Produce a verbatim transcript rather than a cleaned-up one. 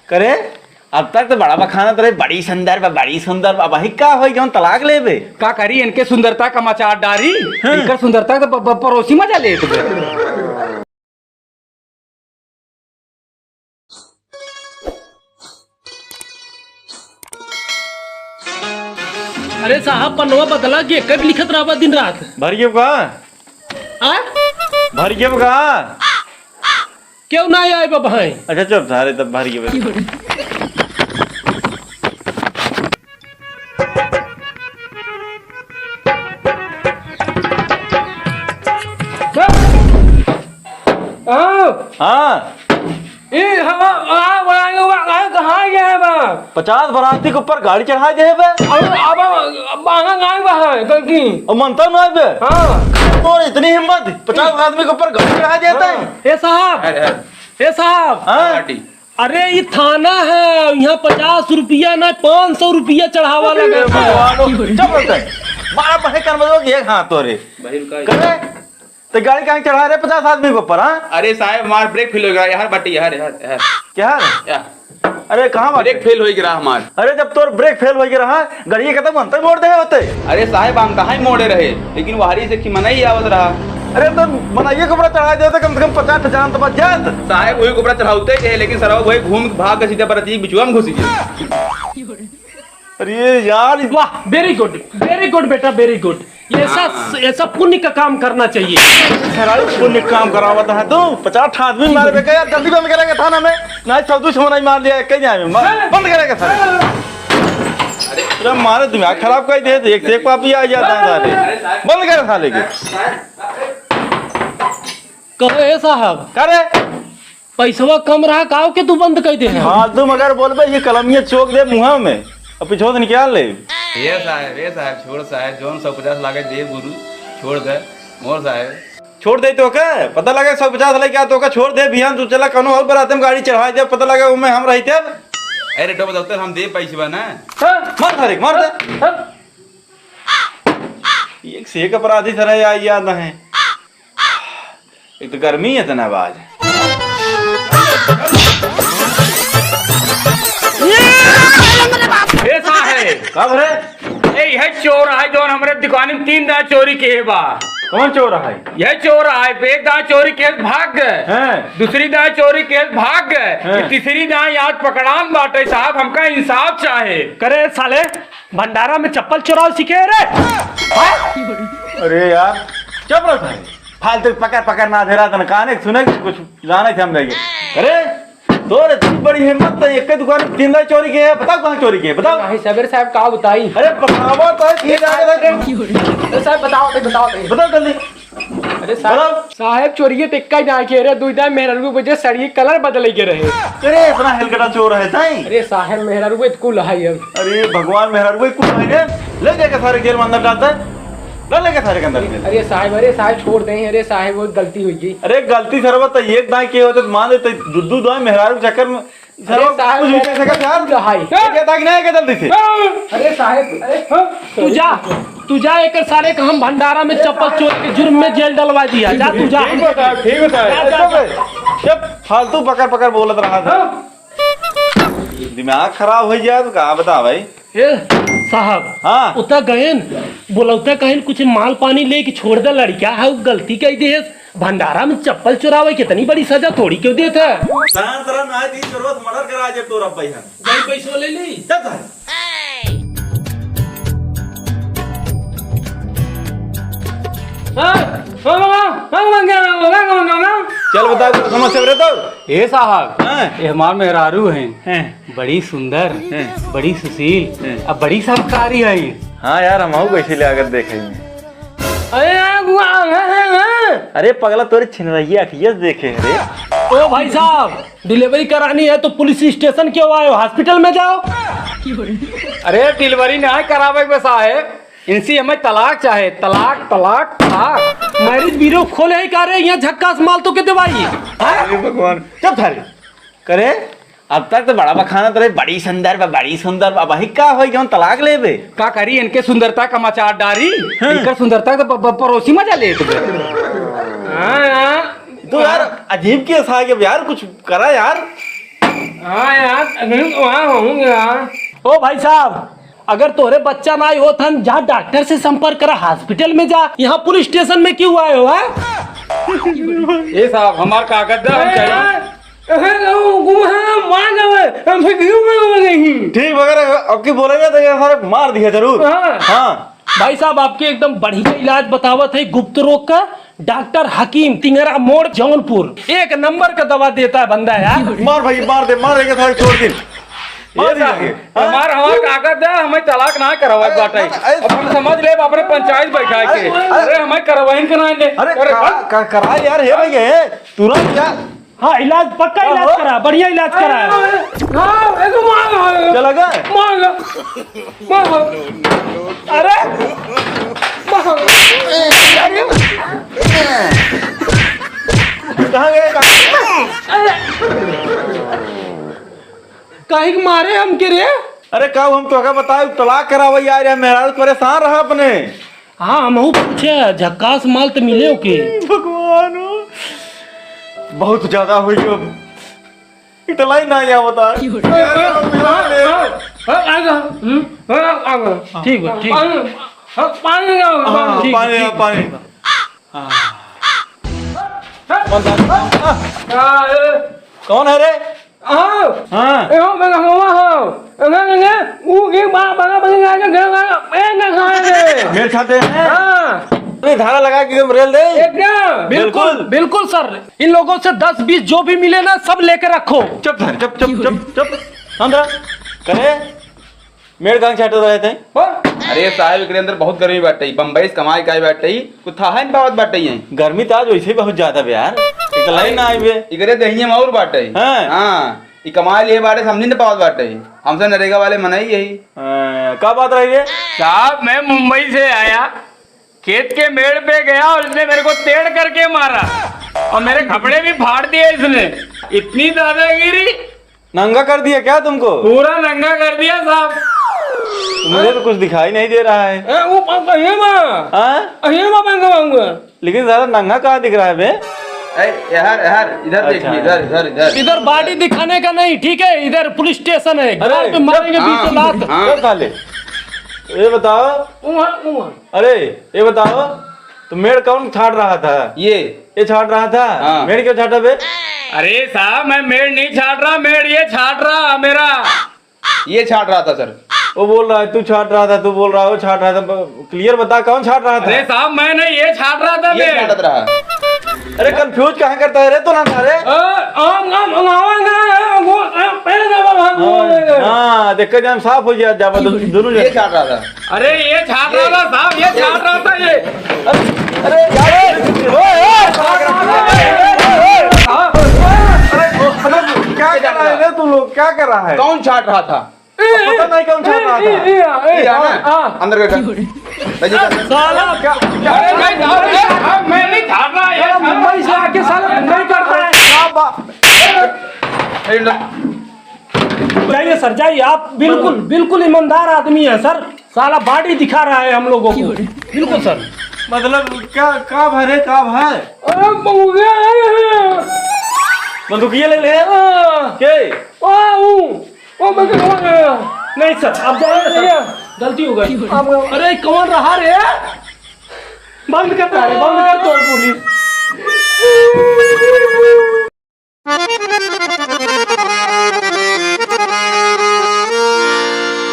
करे, अब तक तो बड़ा बखानत रहे, बड़ी सुंदर बा, बड़ी सुंदर बा। अबही का होई जौन तलाक लेबे? का करी, इनके सुंदरता का मचार डारी, हाँ। इनकर सुंदरता तो ब-, ब-, पड़ोसी मजा लेत बे। अरे साहब, पन्नवा बदला के कब लिखत रहबा दिन रात? भर गयो का? आ? भर गयो का? क्यों ना आए बा भाई? अच्छा चुप सारे, तब भर गयो। हाँ। हाँ। ए, हवा, आ, बड़ा, आ, कहाँ गए बा? पचास बराती के ऊपर गाड़ी चढ़ा दे बे। अब, अब, अब, आना गाय बा है, गलती। अब मनता ना बे। हाँ। और इतनी हिम्मत, पचास आदमी के ऊपर गाड़ी चढ़ा देता है। हाँ। ए साहब, अरे, अरे। ए साहब। हाँ। अरे, ई थाना है, यहाँ पचास रुपया ना, पाँच सौ रुपया चढ़ावा लगा। भगवान, चुप रहते। मारा बहे कर मत एक हाथ तोरे। भाई, रुका। करे? तो गाड़ी काहे चढ़ा रहे पचास आदमी के ऊपर, हाँ? अरे साहब, हमार ब्रेक फेल हो गया, यार, बाटी, यार, यार, यार। क्या है? या। अरे, कहाँ बाटे? ब्रेक फेल हो गया हमार। अरे, जब तोर ब्रेक फेल हो गया रहा, गाड़ी के तो अंतर मोड़ दे होते। अरे साहब, हम कहाँ ही मोड़े रहे, लेकिन वहारी से कि मना ही आवत रहा। अरे, तो मनाइए के ऊपर चढ़ा देते, कम से कम पचास हजार तो बच जात। साहब, वही के ऊपर चढ़ाते ही रहे, लेकिन सरवा वही घूम के भाग के सीधा बरती बिचुआ में घुस गया। अरे यार, वाह, very good, very good बेटा, very good। ये ऐसा, हाँ। ऐसा पुण्य का काम करना चाहिए। सारे पुण्य काम करावत है तू, पचास ठा आदमी मारे बे, यार, जल्दी बंद करेगा थाना में, नहीं सब दुश्मन ही मार लिया, कहीं जाए में, मार, बंद करेगा थाना। अरे मारे दिमाग खराब कर दे, एक से एक पापी आ जाता है सारे, बंद कर साले के। कहो ए साहब। का रे? पैसवा कम रहा, काव के तू बंद कर दे है? फालतू मगर बोलबे, ये कलमिया चोक दे मुँहा में, अब पीछे से निकाल ले। ए साहब, ए साहब, छोड़ साहब, जौन सौ पचास लागे दे गुरु, छोड़ दे, मोर साहब। छोड़ दे तो का? पता लगे सौ पचास लेके आ तो का? छोड़ दे, बिहान तू चला कौनो और बरात में गाड़ी चढ़ा दे, पता लगे उमे हम रही तब। अरे तो बताओ, हम दे पैसवा ना। हाँ। मार सारे, मार दे। हाँ। एक से एक अपराधी सारे यार, याद है। एक तो गर्मी है इतना बाज। ए साहब। का भरे? ए, यह चोर है जौन हमरे दुकान में तीन दाँय चोरी किहे बा। कौन चोर है? यह चोर है, एक दाँय चोरी किहे भाग गए। हैं। दूसरी दाँय चोरी किहे भाग गए। हैं। ये तीसरी दाँय आज पकड़ान बाटे साहब, हमका इंसाफ चाहे। करे साले, भंडारा में चप्पल चोराव सीखे रे? हैं? अरे यार, चुप रहो सारे। फालतू पकड़ पकड़ ना धेरा तन काने सुने कि कुछ जाने थे हम रह गए। अरे, तोर इतनी बड़ी हिम्मत तो एक दुकान में तीन दाँय चोरी किहे है, बताओ कहाँ चोरी किहे है, बताओ। नहीं, सबेर साहब का बताई? अरे, बताओ तो, तीन दाँय। अरे साहब, बताओ, बताओ, बताओ। बताओ जल्दी। अरे साहब, बताओ। साहब चोरिये तो इक्का ही दाँय किहे रे, दुई दाँय मेहरारू के वजह सड़िये कलर बदले के रहे। अरे, इतना हेलकटा चोर है ताई। अरे साहब, मेहरारू के कुल है अब। अरे भगवान, मेहरारू के कुल है रे। ले जाके सारे जेल में अंदर डालता है। ले लेके सारे के अंदर। अरे साहब, अरे साहब, छोड़ दे, अरे साहब, वो गलती हुई गई। अरे गलती सरवा तो एक दाँय किहे होते तो मान लेते, दू दू दाँय मेहरारू के चक्कर में अरे सरवा साहब, कुछ भी कर सकत यार। हाय। ये दाँय नहीं है जल्दी से। अरे साहब, अरे तू जा, तू जा, एकर सारे का हम भंडारा में चप्पल चोर के जुर्म में जेल डलवा दिया। जा तू जा। ठीक बता, ठीक बता। जा, जा, जा। जब फालतू पकड़ पकड़ बोलत रहा था। हाँ। दिमाग खराब हो गया तो का बता भाई। ए साहब, हाँ। उता गयन, बोलौता कहिन कुछ माल पानी लेके छोड़ दे, लड़का है, गलती कह दे, भंडारा में चप्पल चुरावे कितनी बड़ी सजा थोड़ी क्यों देत है? शांत रह, ना दी जरूरत मर्डर करा जे तोरा भाई हम। जाई पैसवा ले ली। चल सारे। हाँ, हाँ, हाँ, हाँ, हाँ, हाँ, हाँ। चल बता, कुछ समस्या बरे तो? ए साहब, हाँ। ये हमार मेहरारू हैं। हैं। बड़ी सुंदर, हैं। बड़ी सुशील, हैं। अब बड़ी संस्कारी है। हाँ यार, हम आओ कैसे ले आकर देखे हैं। अरे यार, वो आ, हाँ, हाँ, हाँ। अरे पगला, तोरे छिनरैया अखिया से देखे हैं रे। ओ भाई साहब, डिलीवरी करानी है तो पुलिस स्टेशन क्यों आए हो, हॉस्पिटल में जाओ। अरे डिलीवरी ना करावे के साहब, इनसे हमें तलाक चाहे, तलाक, तलाक, तलाक। मैरिज ब्यूरो खोले ही का रे, यहाँ झक्कास माल तो के देवाई। अरे भगवान, चुप थारे। करे, अब तक तो बड़ा बखानत रहे, बड़ी सुंदर बा, बड़ी सुंदर बा, अबही का होई जौन तलाक लेबे? का करी, इनके सुंदरता का मचार डारी, हाँ। इनकर सुंदरता तो प-, प-, पड़ोसी मजा लेत बे। हाँ, हाँ। तो यार, अजीब केस आ गया यार, कुछ करा यार। हाँ यार, अरे, वहाँ हूँ यार। ओ भाई साहब, अगर तोरे बच्चा ना होत हन, जा डॉक्टर से संपर्क करा, हॉस्पिटल में जा, यहाँ पुलिस स्टेशन में क्यों आए हो, हैं? ए साहब, हमार कागज दा, हम चली। अरे, अरे, वो गुम है, मार देवे, हम फिर क्यों में हो गई? ठीक वगैरह, अब की बोलेगा तो ये सारे मार दिया जरूर। हाँ। हाँ। भाई साहब, आपके एकदम बढ़िया इलाज बतावत है गुप्त रोग का। डॉक्टर हकीम, तिंगरा मोड़, जौनपुर, एक नंबर का दवा देता है बंदा यार। मार भाई, मार दे, मार दे, सारे छोड़ दे। मार ये दिया साहब, ये। हमार, हमार कागज दे, हमें तलाक ना करवाए अरे, बाटे। अरे, अब हम समझ ले, अपने पंचायत बैठा के। अरे, अरे, हमें करवाइन के ना दे। अरे, अरे, करा, क-, करा यार, हे भैया, हे, तुरंत यार। हाँ, इलाज, पक्का इलाज हाँ। करा, बढ़िया इलाज करा। हाँ, हाँ, हाँ, हाँ। चला गया? मार लो, मार लो। अरे, मार लो। कहाँ गए? अरे। काहे के मारे हमके रे? अरे का हम तोहका बताए, तलाक करावे यार, यार मेहरारू परेशान रहा अपने। हाँ, हमहू पूछे, झक्कास माल त मिले ओके। भगवान हो, बहुत ज्यादा होई अब। इतना ही ना यहाँ बता। हाँ, हाँ, हाँ, आ गया। हम्म, हाँ, आ गया। ठीक बा, ठीक। पानी, हाँ, पानी लाओ, हाँ, पानी। ठीक, पानी, ठीक। पानी। हाँ। हाँ, ए। कौन है रे? हाँ। हाँ। ए, हो, बंगवा हो। ना, ना, ना, ऊ के बा-, बंगा, बंगा, ना, ना, ना, ए, ना खाए रे। मेरे खाते हैं? हाँ। अरे, धारा लगा के एकदम रेल दे। एकदम। बिल्कुल, बिल्कुल। बिल्कुल सर। इन लोगों से दस बीस जो भी मिले ना, सब लेके रखो। चुप सर, चुप, चुप, चुप, चुप। हम जरा करे। मेड़ कहाँ छाटत रहे थे? अरे साहब, एकरे अंदर बहुत गर्मी बाटे, बम्बई से कमाई के आए बाटे, कुछ थाहे न पावत बाटे। गर्मी तो आज वैसे ही बहुत ज्यादा बे यार, इकला ही ना आए बे। एकरे देहिए में और बाटे। हाँ। हाँ, ई कमाई लिए बाटे, समझी न पावत बाटे, हमसे नरेगा वाले मनाई यही। हाँ, का बात रही रे? साहब, मैं मुंबई से आया, खेत के मेड़ पे गया और इसने मेरे को तेड़ करके मारा और मेरे कपड़े भी फाड़ दिए इसने। इतनी दादागिरी। नंगा कर दिया क्या तुमको? पूरा नंगा कर दिया साहब। मुझे तो कुछ दिखाई नहीं दे रहा है। ए, वो प-, प-, ये माँ। हाँ? ये माँ, मैं कहूँगा। लेकिन ज्यादा नंगा कहाँ दिख रहा है बे? ए, यार, यार, इधर देखिए, अच्छा। इधर, इधर, इधर। इधर बॉडी दिखाने का नहीं, ठीक है? इधर पुलिस स्टेशन है। अरे, गाल पे मारेंगे हाँ, बीसों लात। हाँ। चुप साले। ये बताओ। ऊहाँ, ऊहाँ। अरे, ये बताओ, तो मेड़ कौन छाट रहा था? ये। ये छाट रहा था? हाँ। मेड़ क्यों छाटा बे? अरे साहब, मैं मेड़ नहीं छाट रहा, मेड़ ये छाट रहा मेरा। ये छाट रहा था सर। वो बोल रहा है, तू छाट रहा था, तू बोल रहा है, वो छाट रहा था। ब-, clear बता, कौन छाट रहा था? अरे साहब, मैं नहीं, ये छाट रहा था ये बे। छाटत रहा। अरे, confuse काहे करता है रे तू ना सारे? अ, आम, आम, आम, आम, आम, वो, अ, पहले जावा, हाँ, वो, हाँ, हाँ, देख के जान साफ हो गया, जावा दो-, दोनों ये जने। छाट रहा था। अरे, ये छाट रहा था साहब, ये छाट रहा था ये। अरे, अरे, यार, ओए, ओए, अरे, मतलब, क्या कर रहा है रे तू लोग, क्या कर रहा है? कौन छाट रहा था? अब पता नहीं कौन छाट रहा था। ए, ए, ए, ए, ये है ना? हाँ। अंदर का कर। भाई जी, कर। साला, क्या, क्या? अरे भाई, साहब, ये, साहब, मैं नहीं छाट रहा, ये साला साहब। मुंबई से आके साला नहीं करता है। क्या बा-, ए, लो। जाइए सर, जाइए। आप बिल्कुल, बिल्कुल ईमानदार आदमी है सर। साला बॉडी दिखा रहा है हम लोगों को। बिल्कुल सर। मतलब क्या, का भरे, का भर? अरे बउआ है। बंदूकिया ले ले। हाँ। के? वाह, ऊ। ओ, मैं तो समझ गया। नहीं सर, आप जाइए सर। भैया। गलती हो गई। आप अरे, कौन रहा रे? बंद कर, अरे, बंद कर, तोड़ पुलिस।